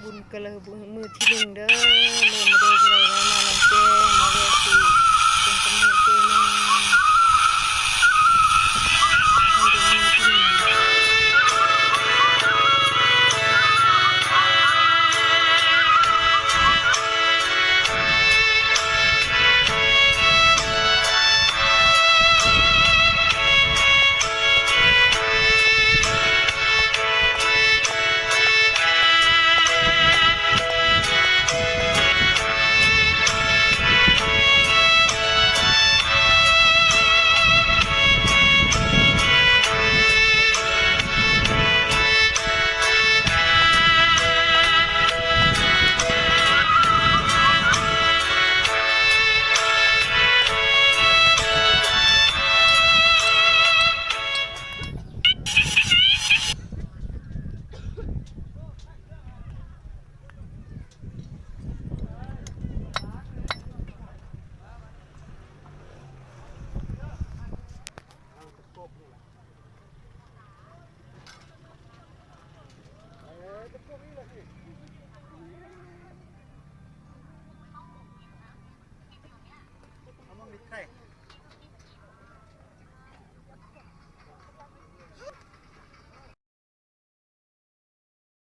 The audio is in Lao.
ບຸນກະເລີບຸນມື້ທີໜຶ່ງເດີ ເລີ່ມມາເດີ ຜູ້ໃດມານານແກງ ມາແວະຊື້ເຄື່ອງກຳເນີດເທື່ອໜຶ່ງ ມັນເປັນມື້ທີໜຶ່ງ. ເອີ ຕະໂກນອີກແລ້ວຊິ.